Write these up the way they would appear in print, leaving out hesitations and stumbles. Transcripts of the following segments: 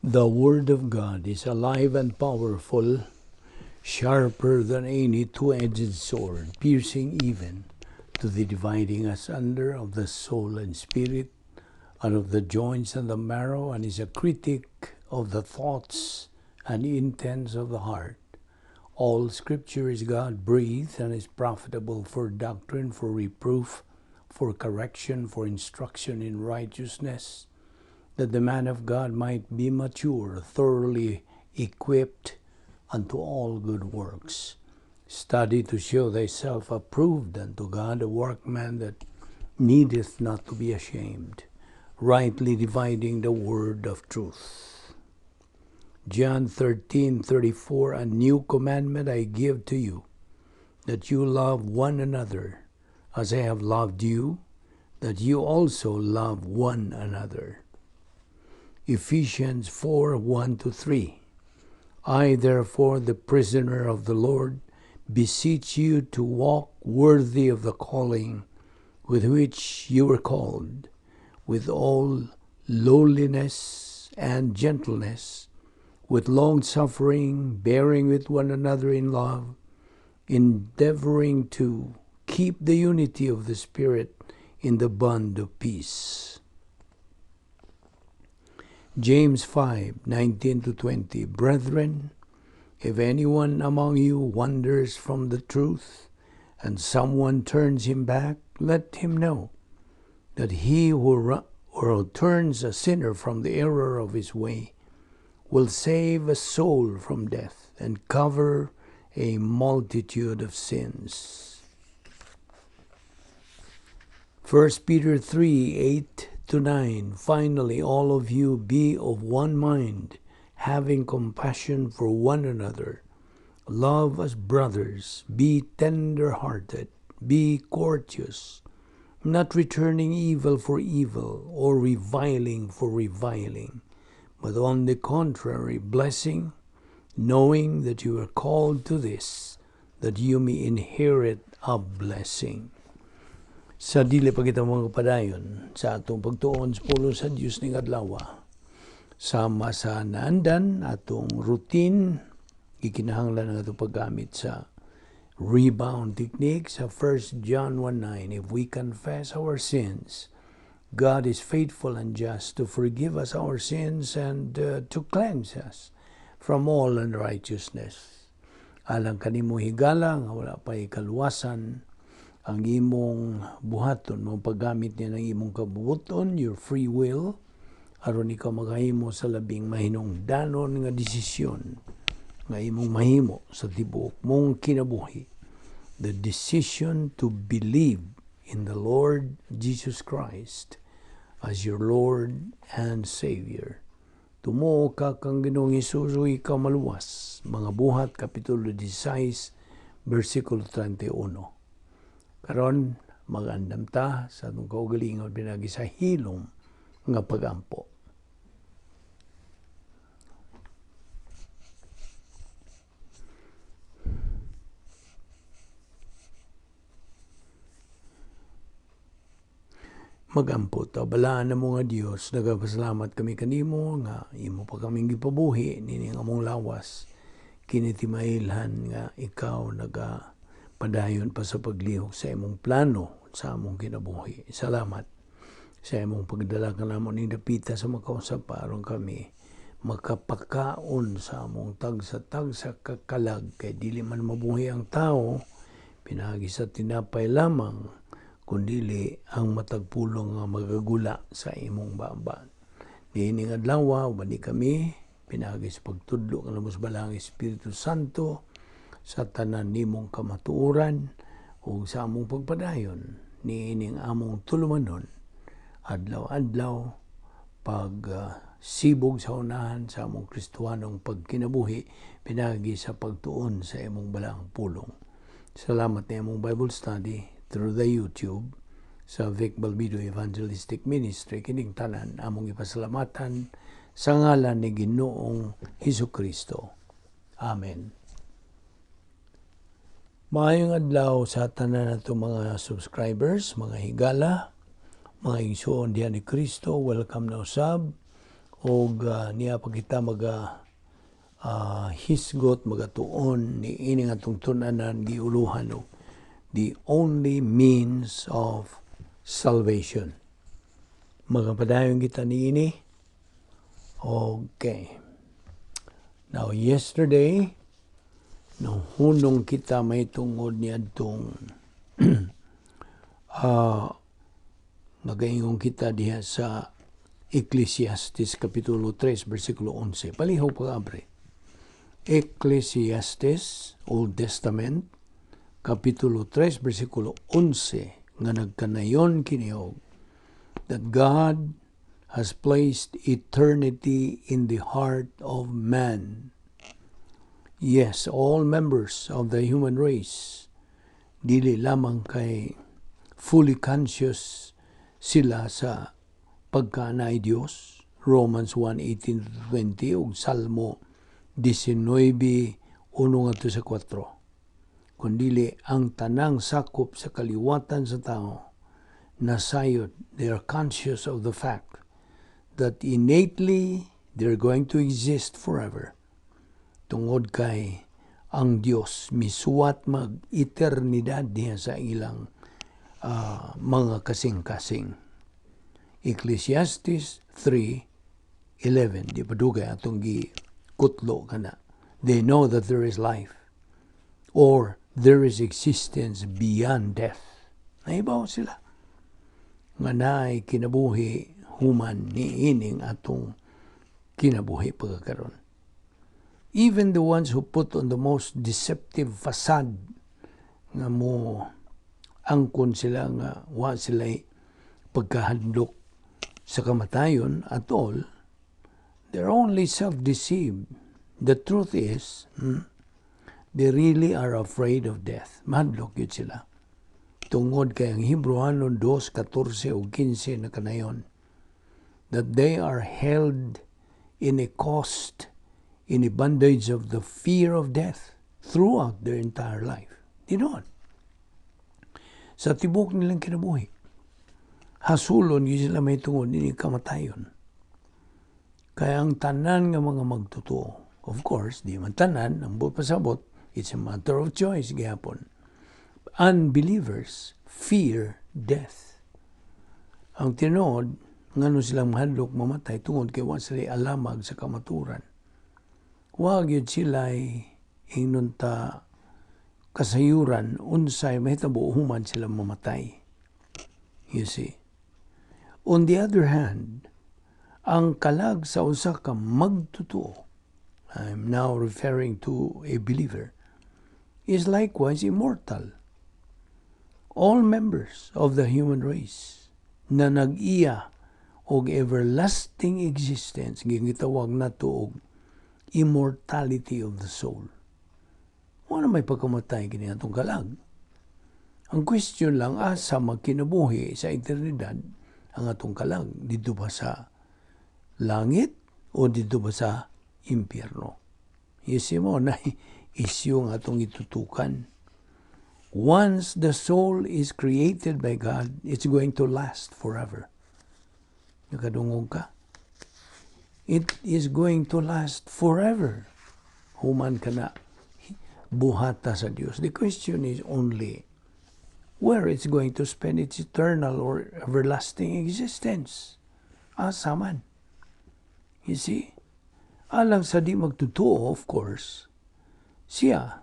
The Word of God is alive and powerful, sharper than any two-edged sword, piercing even to the dividing asunder of the soul and spirit, and of the joints and the marrow, and is a critic of the thoughts and intents of the heart. All Scripture is God-breathed and is profitable for doctrine, for reproof, for correction, for instruction in righteousness, that the man of God might be mature, thoroughly equipped unto all good works. Study to show thyself approved unto God, a workman that needeth not to be ashamed, rightly dividing the word of truth. John 13:34, A new commandment I give to you, that you love one another, as I have loved you, that you also love one another. Ephesians 4:1-3. I, therefore, the prisoner of the Lord, beseech you to walk worthy of the calling with which you were called, with all lowliness and gentleness, with long suffering, bearing with one another in love, endeavoring to keep the unity of the Spirit in the bond of peace. James 5:19-20. Brethren, if anyone among you wanders from the truth, and someone turns him back, let him know that he who turns a sinner from the error of his way will save a soul from death and cover a multitude of sins. 1 Peter 3:8-9. Finally, all of you be of one mind, having compassion for one another. Love as brothers, be tender-hearted, be courteous, not returning evil for evil or reviling for reviling, but on the contrary, blessing, knowing that you are called to this, that you may inherit a blessing. Sa dili pa kita mga padayon sa atong pagtuon sa pulong sa Dios ning adlaw, sama sa naandan atong routine, gikinahanglan ang atong paggamit sa rebound technique sa 1 John 1:9. If we confess our sins, God is faithful and just to forgive us our sins and to cleanse us from all unrighteousness. Alang kanimo higala nga wala pa ikaluwasan, ang imong buhaton, mo paggamit niya ng imong kabubuton, your free will, aron ikaw maghimo sa labing mahinungdanon nga desisyon nga imong mahimo sa tibuok mong kinabuhi. The decision to believe in the Lord Jesus Christ as your Lord and Savior. Tumuo ka kang Ginoong Hesus ug ikaw maluwas. Mga Buhat, Kapitulo 16, versikulo 31. Karon magandam ta sa atong kaugalingon pinagi sa hilom nga pagampo. Magampo ta, balaan na mo nga Dios, nagapasalamat kami kanimo nga imo pa kaming gipabuhi nining among lawas. Kini timailhan nga ikaw naga padayon pa sa paglihok sa imong plano sa among kinabuhi. Salamat sa imong pagdala kanamo ning dapita sa makausap aron kami makapakaon sa among tagsa-tagsa kakalag, kay dili man mabuhi ang tao pinaagi sa tinapay lamang, kundili ang matag pulong nga magagula sa imong baba. Niining adlaw, uban ni kami pinaagi sa pagtudlo kanamo sa Balaang Espiritu Santo sa tanan nimong kamatuoran ug sa among pagpadayon niining among tulumanon adlaw-adlaw pag sibog sa unahan sa among Kristohanong pagkinabuhi pinaagi sa pagtuon sa imong balaang pulong. Salamat ni among Bible study through the YouTube sa Vic Balbido Evangelistic Ministry. Kining tanan among ipasalamatan sa ngalan ni Ginoong Hesukristo. Amen. Maayong adlaw sa tanan nato mga subscribers, mga higala, mga igsuon diha ni Kristo. Welcome na usab Og niya pa kita maga hisgot, magatuon ni ini nga atong tun-anan, giuluhan og "The Only Means of Salvation." Magapadayon kita niini. Okay. Now, yesterday, nahunong kita may tungod ni adtong nagaingon kita diha sa Ecclesiastes Kapitulo 3, versikulo 11. Palihog pag-abre. Ecclesiastes, Old Testament, Kapitulo 3, versikulo 11, nga nagkanayon kini og that God has placed eternity in the heart of man. Yes, all members of the human race, dili lamang kay fully conscious sila sa pagkaanay Dios, Romans 1:18-20 ug Salmo 19:1 ngadto sa 4, kundili ang tanang sakop sa kaliwatan sa tao nasayod, they are conscious of the fact that innately they're going to exist forever tungod kay ang Dios misuwat mag-eternidad diha sa ilang mga kasing-kasing. Ecclesiastes 3:11. Di pa dugay atong gi kutlo kana. They know that there is life or there is existence beyond death. Nahibaw sila nga naay kinabuhi human ni ining atong kinabuhi pagkakaron. Even the ones who put on the most deceptive facade nga mo angkon sila nga wa sila pagkahadlok sa kamatayon at all, they're only self-deceived. The truth is, they really are afraid of death. Mahadlok gyud sila. Tungod kay ang Hebreohanon 2:14 ug 15 na kanayon that they are held in a cost, in a bondage of the fear of death throughout their entire life. Tinuod. Sa tibok nilang kinabuhi, hasulon gyud sila may tungod ini kamatayon. Kaya ang tanan nga mga magtotoo, of course, di man tanan, ang buot pasabot, it's a matter of choice gihapon. Unbelievers fear death. Ang tinuod, ngano silang mahadlok mamatay? Tungod kay wa sila alamag sa kamaturan. Wa gyud sila ingnon ta kasayuran unsay mahitabo human sila mamatay. You see? On the other hand, ang kalag sa usa ka magtotoo, I'm now referring to a believer, is likewise immortal. All members of the human race na nag-iya og everlasting existence, gitawag nato og immortality of the soul. Wala may pagkamatay kini atong kalag. Ang question lang, asa magkinabuhi sa eternidad ang atong kalag? Dito ba sa langit o dito ba sa impyerno? You see mo na issue nga atong itutukan. Once the soul is created by God, it's going to last forever. Nakadungog ka? It is going to last forever. Human ka na buhata sa Dios. The question is only where it's going to spend its eternal or everlasting existence. Asa man? You see? Alang sa di magtotoo, of course, siya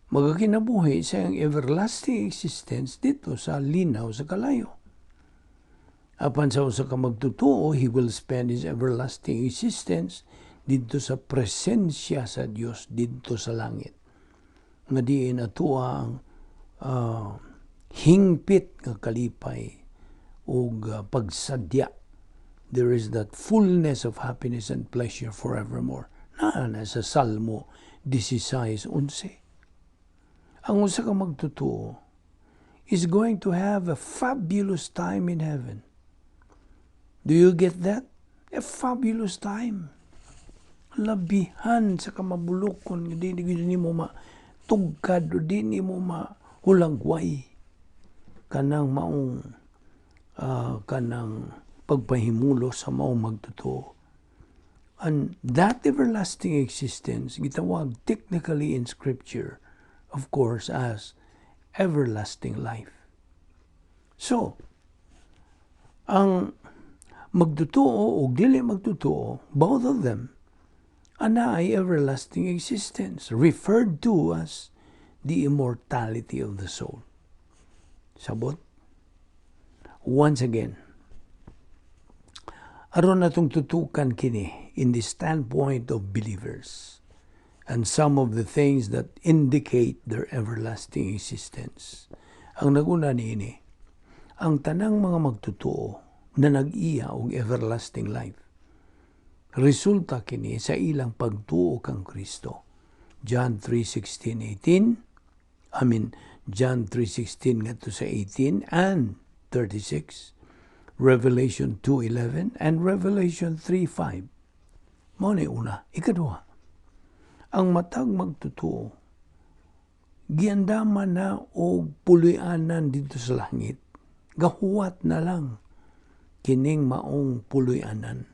magakinabuhi sa iyang everlasting existence dito sa linaw sa kalayo. Apan sa usa ka magtotoo, he will spend his everlasting existence dito sa presensya sa Dios dito sa langit. Nga diin atua ang hingpit nga kalipay ug pagsadya. There is that fullness of happiness and pleasure forevermore. Naa na sa Salmo 16:11. Ang usa ka magtotoo is going to have a fabulous time in heaven. Do you get that? A fabulous time. Labihan sa kamabulokon nga di di nimo matugkad o di nimo mahulagway kanang maong kanang pagpahimulos sa maong magtotoo. And that everlasting existence, gitawag technically in Scripture, of course, as everlasting life. So, ang magtotoo o dili magtotoo, both of them, anaay everlasting existence, referred to as the immortality of the soul. Sabot? Once again, aron natong tutukan kini in the standpoint of believers and some of the things that indicate their everlasting existence. Ang naguna niini, ang tanang mga magtotoo na nag-iya og everlasting life. Resulta kini sa ilang pagtuo kang Kristo. John 3:16 18, I mean, John 3:16 ngadto sa 18 and 36, Revelation 2:11 and Revelation 3:5. Mao ni una. Ikaduha, ang matag magtotoo giandaman na og puloy-anan didto sa langit. Gahuwat na lang kining maong puloy-anan.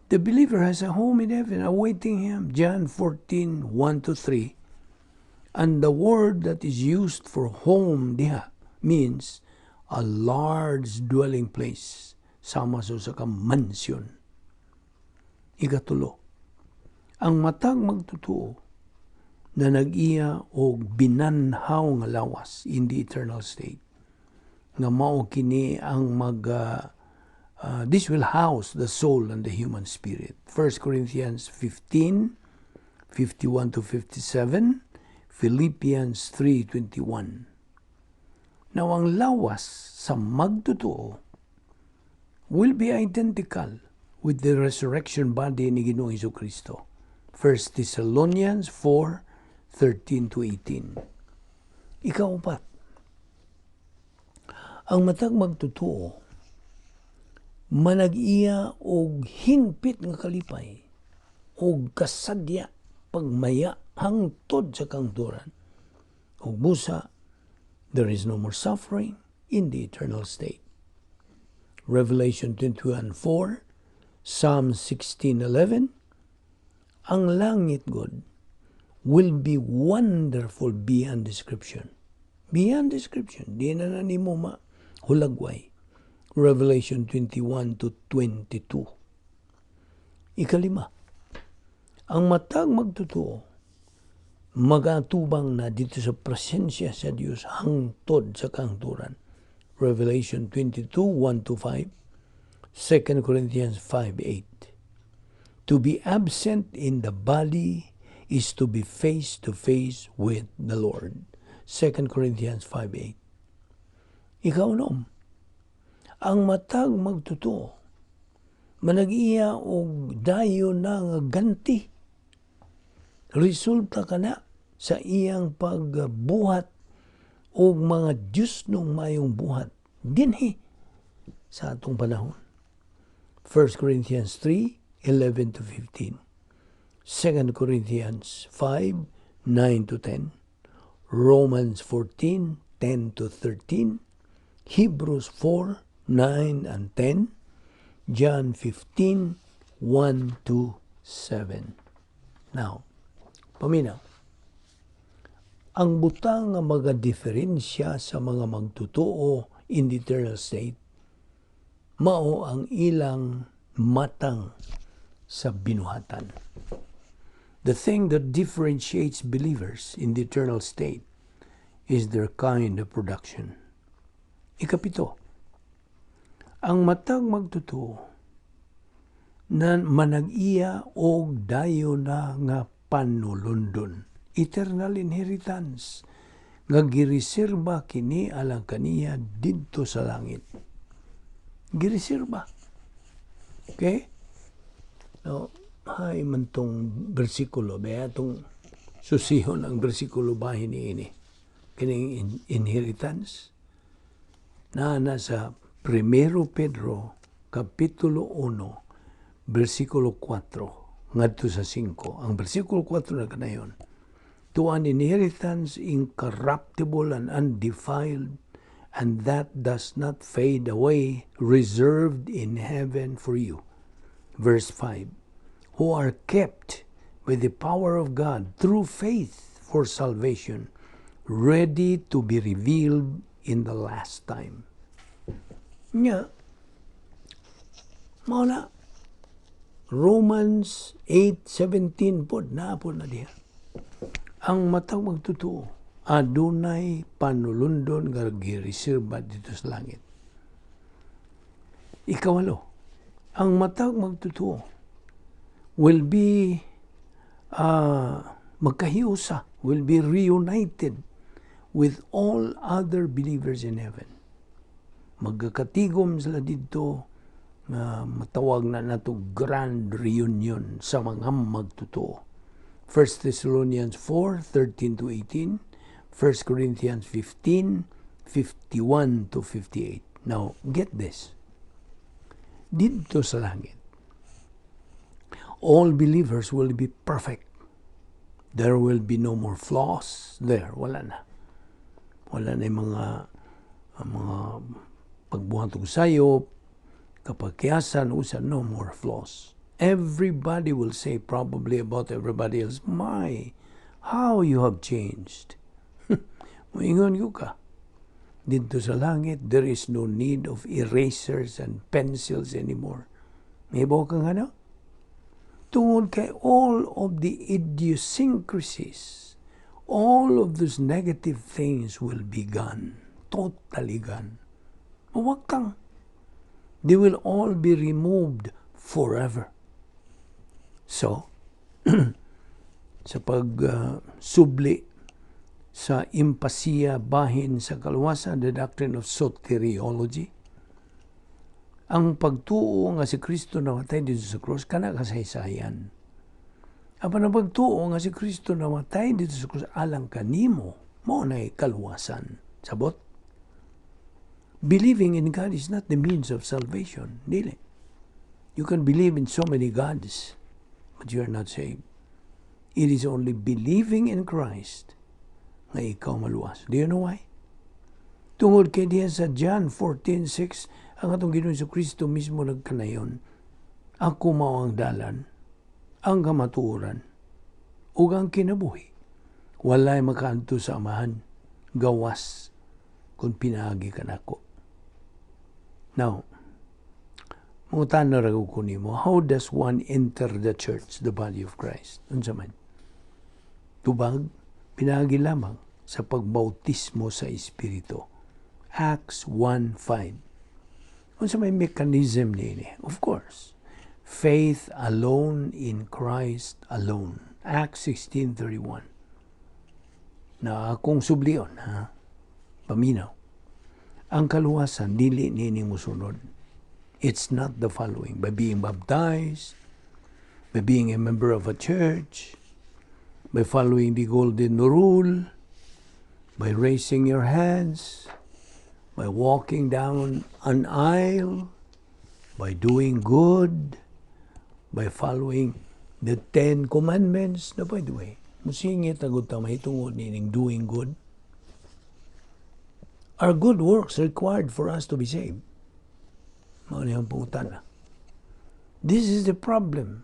The believer has a home in heaven awaiting him. John 14:1 to 3. And the word that is used for home diha means a large dwelling place. Sama sa usa ka mansion. Ikatulo, ang matag magtotoo na nag-iya og binanhaw nga lawas in the eternal state nga mao kini ang mag this will house the soul and the human spirit. 1 Corinthians 15 51 to 57, Philippians 3:21. Now, ang lawas sa magtotoo will be identical with the resurrection body ni Ginoong Kristo. 1 Thessalonians 4 13 to 18. Ikaupat, ang matag magtotoo manag-iya og hingpit nga kalipay og kasadya pagmaya hangtod sa kahangturan. Ug busa, there is no more suffering in the eternal state. Revelation 21:4, Psalm 16:11. Ang langit god will be wonderful beyond description. Beyond description. Di na na nimo mahulagway. Revelation 21 to 22. Ikalima, ang matag magtotoo, magatubang na didto sa presensya sa Dios hangtod sa kahangturan. Revelation 22, 1 to 5, 2 Corinthians 5, 8. To be absent in the body is to be face to face with the Lord. 2 Corinthians 5:8. Ikaunom, ang matag magtotoo, manag-iya og dayon na nga ganti. Resulta kana sa iyang pagbuhat og mga Diyosnong mayong buhat dinhi sa atong panahon. 1 Corinthians 3, 11 to 15. 2 Corinthians 5, 9 to 10. Romans 14, 10 to 13. Hebrews 4, 9 and 10. John 15, 1 to 7. Now, paminaw. Ang butang nga magadiferensya sa mga magtotoo in the eternal state, mao ang ilang matang sa binuhatan. The thing that differentiates believers in the eternal state is their kind of production. Ikapito, ang matag magtotoo na manag-iya og dayon na nga panulundon, eternal inheritance, nga gireserba kini alang kaniya didto sa langit. Gireserba. Okay? Now, hay man tong bersikulo, ba atong susihon ang bersikulo bahin niini. Kining inheritance na sa Primero Pedro Kapitulo 1 versikulo 4 ngadto sa 5. Ang versikulo 4 na kanayon: "To an inheritance incorruptible and undefiled and that does not fade away, reserved in heaven for you." Verse 5. Who are kept by the power of God through faith for salvation, ready to be revealed in the last time. Nya, mao na, Romans 8:17 pod, naa pod na diha. Ang matag magtotoo, adunay panulundon nga gireserba didto sa langit. Ikawalo, ang matag magtotoo will be magkahiusa, will be reunited with all other believers in heaven. Magkakatigom sila didto nga matawag na nato grand reunion sa mga magtotoo. 1 Thessalonians 4:13 to 18, 1 Corinthians 15:51 to 58. Now, get this. Didto sa langit, all believers will be perfect. There will be no more flaws there. Wala na. Wala na yung mga pagbuhat og sayop, kapagkiyasan, usa, no more flaws. Everybody will say probably about everybody else, "My, how you have changed." Moingon ko ka. Didto sa langit, there is no need of erasers and pencils anymore. Mahibaw kang ano? Tungod kay all of the idiosyncrasies, all of those negative things will be gone. Totally gone. Mawagtang. They will all be removed forever. So, sa pagsubli sa impasiya bahin sa kaluwasan, the doctrine of soteriology, ang pagtuo nga si Kristo namatay didto sa cross, kana kasaysayan. Apan ang pagtuo nga si Kristo namatay didto sa cross alang kanimo, mao na kaluwasan. Sabot? Believing in God is not the means of salvation. Dili. You can believe in so many gods, but you are not saved. It is only believing in Christ nga ikaw maluwas. Do you know why? Tungod kay diha sa John 14:6, ang atong Ginoong Kristo mismo nagkanayon, "Ako mao ang dalan, ang kamatuoran, ug ang kinabuhi. Walay makaadto sa Amahan, gawas kung pinaagi kanako." Now, mangutana ra ko nimo, how does one enter the church, the body of Christ? Unsa man? Tubag, pinaagi lamang sa pagbautismo sa Espiritu. Acts 1:5. Unsa may mechanism niini? Of course, faith alone in Christ alone. Acts 16:31. Na akong sublion, ha? Paminaw. Ang kaluwasan, dili niini musunod. It's not the following. By being baptized, by being a member of a church, by following the golden rule, by raising your hands, by walking down an aisle, by doing good, by following the Ten Commandments. Na by the way, musingit na gud ta mahitungod nining doing good. Are good works required for us to be saved? Mao ni ang pangutana. This is the problem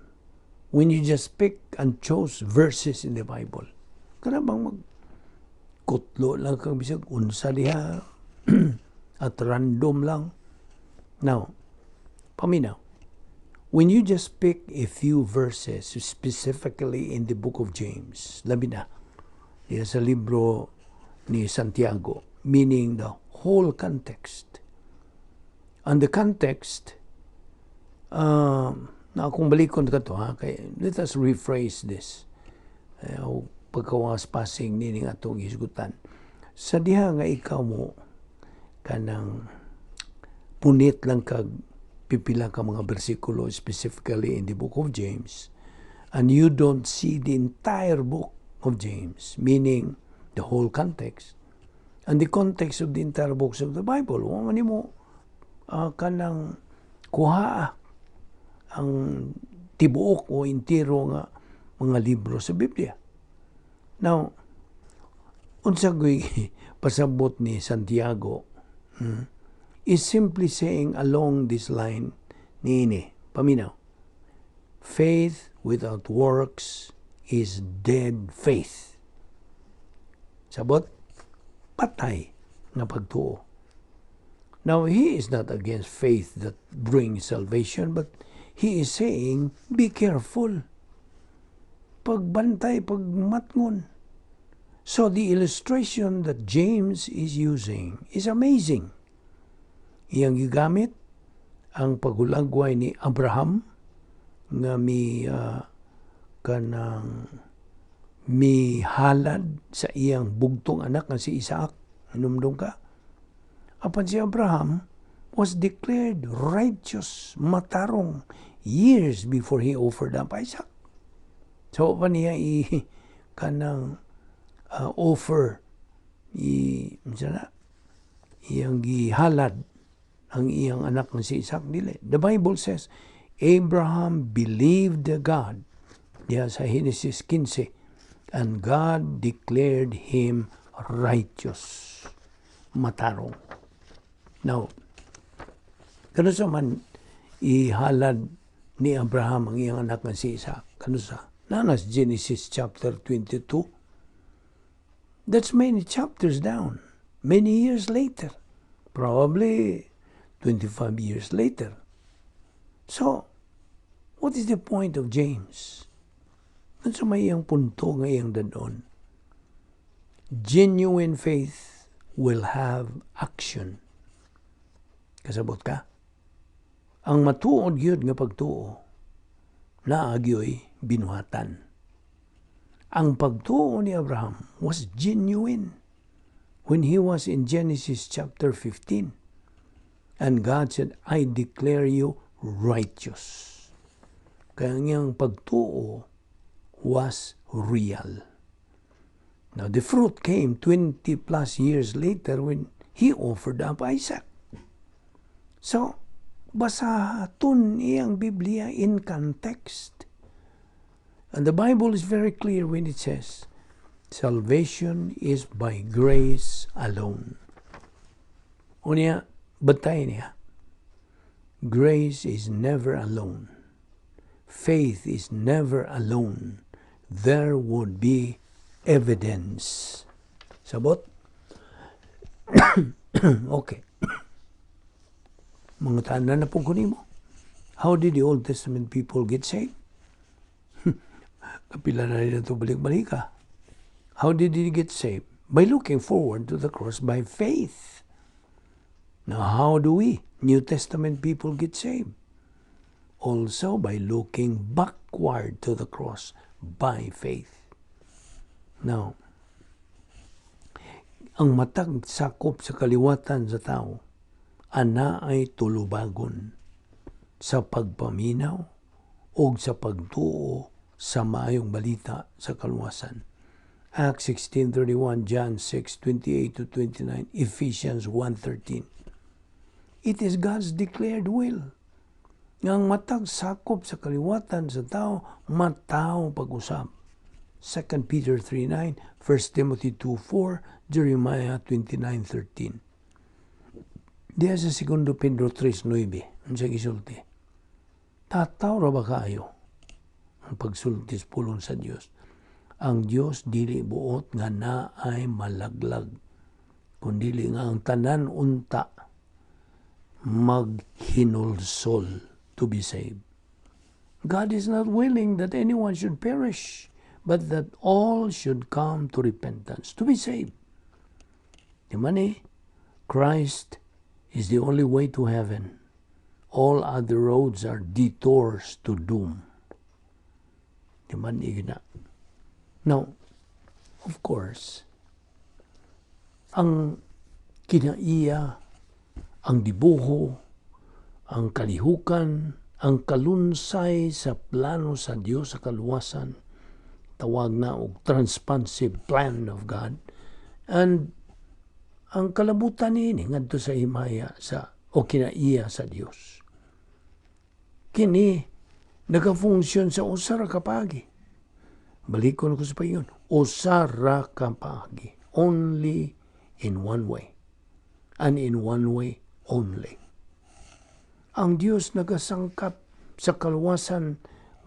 when you just pick and chose verses in the Bible. Kana bang mag kutlo lang kang bisag unsa diha at random lang. Now, paminaw. When you just pick a few verses specifically in the book of James, labi na, diha sa libro ni Santiago, meaning the whole context. And the context, na akong balikon ka to, ha, kay, let us rephrase this. Pagkawas passing nining atong hisgutan. Sa diha nga ikaw mo kanang punit lang kag pipila ka mga bersikulo specifically in the book of James, and you don't see the entire book of James, meaning the whole context and the context of the entire books of the Bible, wa man nimo kanang kuha ang tibuok o entero nga mga libro sa Biblia. Now, unsa goy pasabot ni Santiago is simply saying along this line niini, paminaw. Faith without works is dead. without works is dead faith. Sabot, patay nga pagtuo. Now, he is not against faith that brings salvation, but he is saying, be careful. Pagbantay, pagmatngon. So the illustration that James is using is amazing. Iyang gigamit ang paghulagway ni Abraham nga mi kanang mihalad sa iyang bugtong anak nga si Isaac. Hinumdum ka? Apan si Abraham was declared righteous, matarong, years before he offered up Isaac. So pa niya i kanang offer, i na iyang gihalad ang iyang anak nga si Isaac, dili. The Bible says Abraham believed God diha sa Genesis 15 and God declared him righteous. Matarong. Now, kanusa man ihalad ni Abraham ang iyang anak nga si Isaac? Kanusa? Naa na sa Genesis chapter 22. That's many chapters down. Many years later. Probably 25 years later. So, what is the point of James? Ano may iyang punto nga iyang dad-on? Genuine faith will have action. Kasabot ka? Ang matuod gyud nga pagtuo, naa gyoy binuhatan. Ang pagtuo ni Abraham was genuine when he was in Genesis chapter 15. And God said, "I declare you righteous." Kaya ang iyang pagtuo was real. Now, the fruit came 20 plus years later when he offered up Isaac. So, basahaton iyang Biblia in context. And the Bible is very clear when it says, salvation is by grace alone. Unya, bantay niya. Grace is never alone. Faith is never alone. There would be evidence. Sabot? Okay. Mangutana na pud ko nimo. How did the Old Testament people get saved? Kapila na rin ito balik-balik. How did they get saved? By looking forward to the cross by faith. Now, how do we, New Testament people, get saved? Also by looking backward to the cross by faith. Now, ang matag sakop sa kaliwatan sa tao, anaay tulubagon sa pagpaminaw o sa pagtuo sa maayong balita sa kaluwasan. Acts 16:31, John 6:28 to 29, Ephesians 1:13. It is God's declared will nga ang matag sakop sa kaliwatan sa tao matawo pag-usab. 2 Peter 3:9, 1 Timothy 2:4, Jeremiah 29:13. Diha sa 2 Pedro 3:9, unsa gisulti? Tataw ra ba kaayo ang pagsulti sa pulong sa Dios? Ang Dios dili buot nga naay malaglag, kundili nga ang tanan unta maghinulsol, to be saved. God is not willing that anyone should perish, but that all should come to repentance, to be saved. Di man eh, Christ is the only way to heaven. All other roads are detours to doom. Di man igna. Now, of course, ang kinaiya, ang dibuho, ang kalihukan, ang kalunsay sa plano sa Dios sa kaluwasan, tawag na og transpansive plan of God, and ang kalabutan niini ngadto sa himaya sa o kinaiya sa Dios. Kini nagafunksyon sa usa ra ka paagi. Balikon ko sa paingon, usa ra ka paagi. Only in one way. And in one way only. Ang Dios nagasangkap sa kaluwasan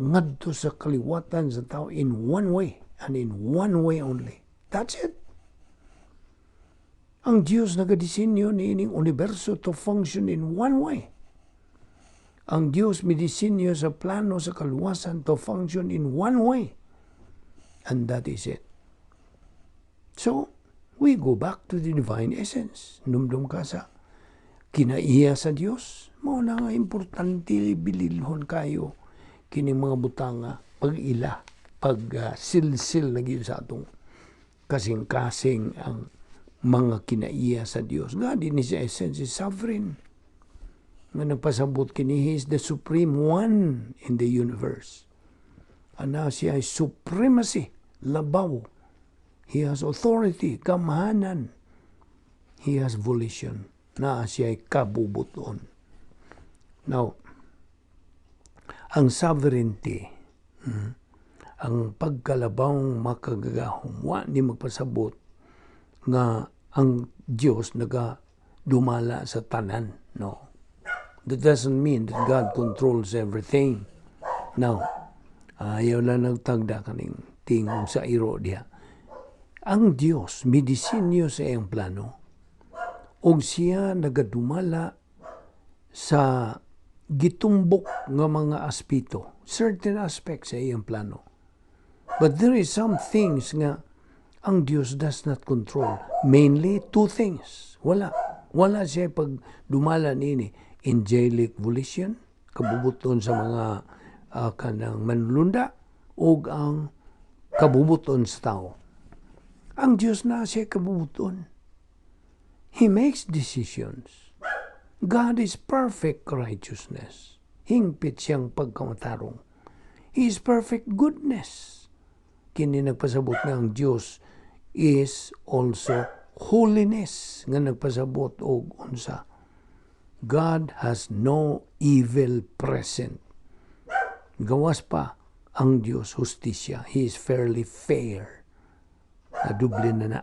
ngadto sa kaliwatan sa tao in one way and in one way only. That's it. Ang Diyos nagadisenyo niining universo to function in one way. Ang Diyos midisenyo sa plano sa kaluwasan to function in one way. And that is it. So, we go back to the divine essence. Numdum ka sa kinaiya sa Dios. Mao na nga importante bililhon kayo kini mga butanga pag-ila, pag silsil na gyud sa atong kasing-kasing ang mga kinaiya sa Dios. God in His essence is sovereign. Nga nagpasabot kini, He is the supreme one in the universe. Ana siya ay supremacy, labaw. He has authority, gamhanan. He has volition. Na siya ay kabubuton. Now, ang sovereignty, ang pagkalabawng makagagahom, wa ni magpasabot nga ang Dios naga dumala sa tanan. No. That doesn't mean that God controls everything. Now, ayaw lang nagtagda kaning tingog sa iro diha. Ang Dios midisenyo sa iyang plano ug siya nagadumala sa gitumbok nga mga aspeto, certain aspects sa iyang plano. But there is some things nga ang Dios does not control. Mainly two things. Wala. Wala siya pag dumala niini. Angelic volition, kabubuton sa mga kanang manlunda, ug ang kabubuton sa tao. Ang Diyos na siya kabubuton. He makes decisions. God is perfect righteousness. Hingpit siyang pagkamatarong. He is perfect goodness. Kini nagpasabot nga ang Diyos is also holiness nga nagpasabot og unsa? God has no evil present. Gawas pa ang Diyos hustisya. He is fairly fair. Naduble na na.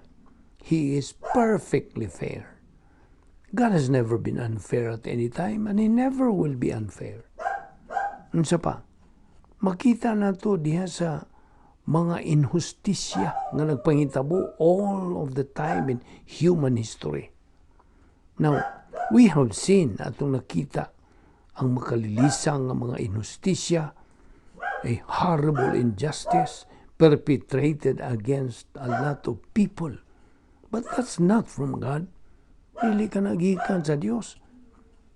He is perfectly fair. God has never been unfair at any time and He never will be unfair. Unsa pa? Makita na to diha sa mga inhustisya nga nagpangitabo all of the time in human history. Now, we have seen, atong nakita ang makalilisang nga mga inhustisya, a horrible injustice perpetrated against a lot of people. But that's not from God. Dili ka nagikan sa Dios.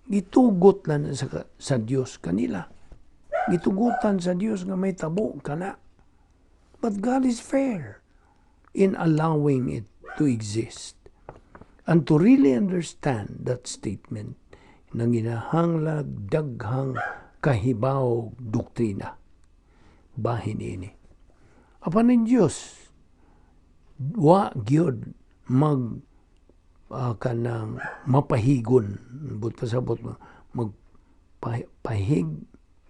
Gitugot lang sa Dios kanila. Gitugutan sa Dios nga may tabo kana. But God is fair in allowing it to exist. And to really understand that statement, nanginahanglag daghang kahibaw doktrina. Bahin ini. Apan ang Diyos, wa gyud mag kanang mapahigon, but pasabot mo magpahig,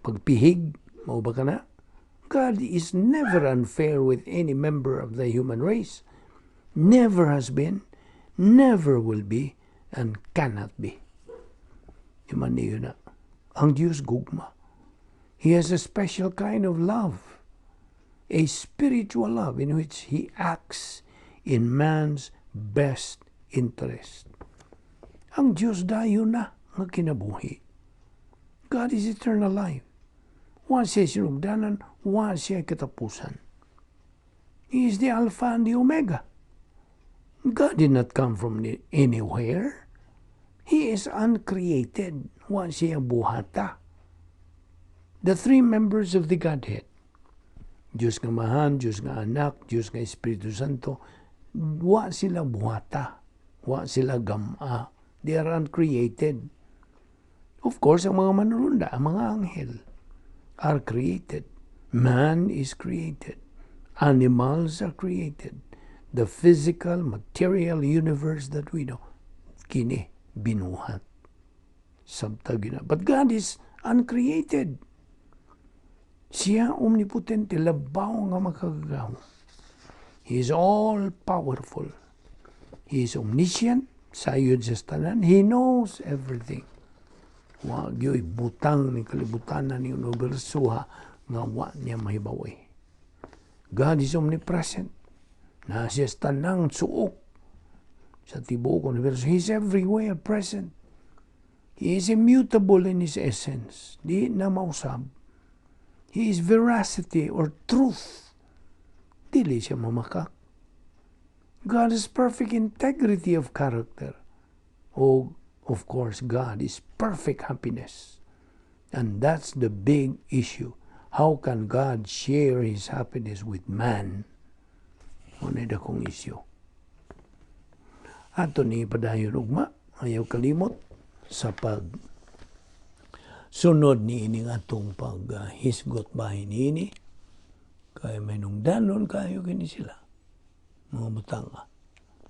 pagpihig mao ba kana? God is never unfair with any member of the human race. Never has been, never will be, and cannot be. Iman niyo na. Ang Diyos gugma. He has a special kind of love, a spiritual love in which He acts in man's best interest. Ang Diyos dayon na nga kinabuhi. God is eternal life. Wa siya sinugdanan, wa siya katapusan. He is the Alpha and the Omega. God did not come from anywhere. He is uncreated. Wa siya buhata. The three members of the Godhead, Diyos nga Amahan, Diyos nga Anak, Diyos nga Espiritu Santo, wa sila buhata. Wa sila gama. They are uncreated. Of course, ang mga manulunda, ang mga anghel, are created. Man is created. Animals are created. The physical, material universe that we know, kini, binuhat. Sabta gina. But God is uncreated. Siya omnipotente, labaw nga makagagahom. He is all powerful. He is omniscient, sayod sa tanan. He knows everything. Wa gyoy butang ni kalibutanan ni universo ha Nga wa niya mahibaw. God is omnipresent. Naa siya sa tanang suok sa tibuok universo. He is everywhere present. He is immutable in His essence. Di na mausab. He is veracity or truth. Dili siya mamakak. God is perfect integrity of character. Oh, of course, God is perfect happiness. And that's the big issue. How can God share His happiness with man? Mao na dakong issue. Ato ni padayon ugma, ayaw kalimot sa pag sunod ni ining atong pag hisgot bahin niini kay may nungdanon kayo kini sila mga butanga.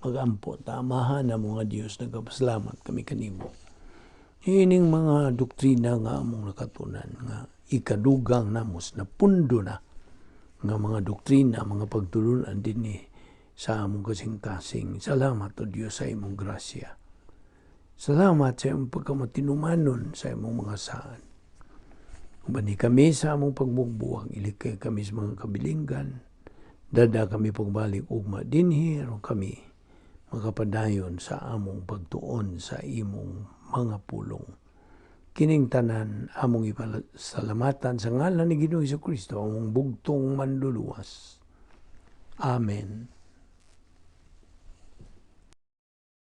Magampo ta. Amahan na mga Dios, nagpasalamat kami kanimo ining mga doktrina nga among nakatunan nga ikadugang namos na pundo na nga mga doktrina, mga pagtulunan dinhi sa among kasing-kasing. Salamat, O Dios, sa imong grasya. Salamat sa imong pagkamatinumanon sa imong mga saan. Ubani kami sa among pagbubuwag, ilikay kami sa mga kabilinggan, dada kami pagbalik ugma dinhi aron kami makapadayon sa among pagtuon sa imong mga pulong. Kining tanan among ipasalamatan sa ngalan ni Ginoong Kristo, among bugtong manluluwas. Amen.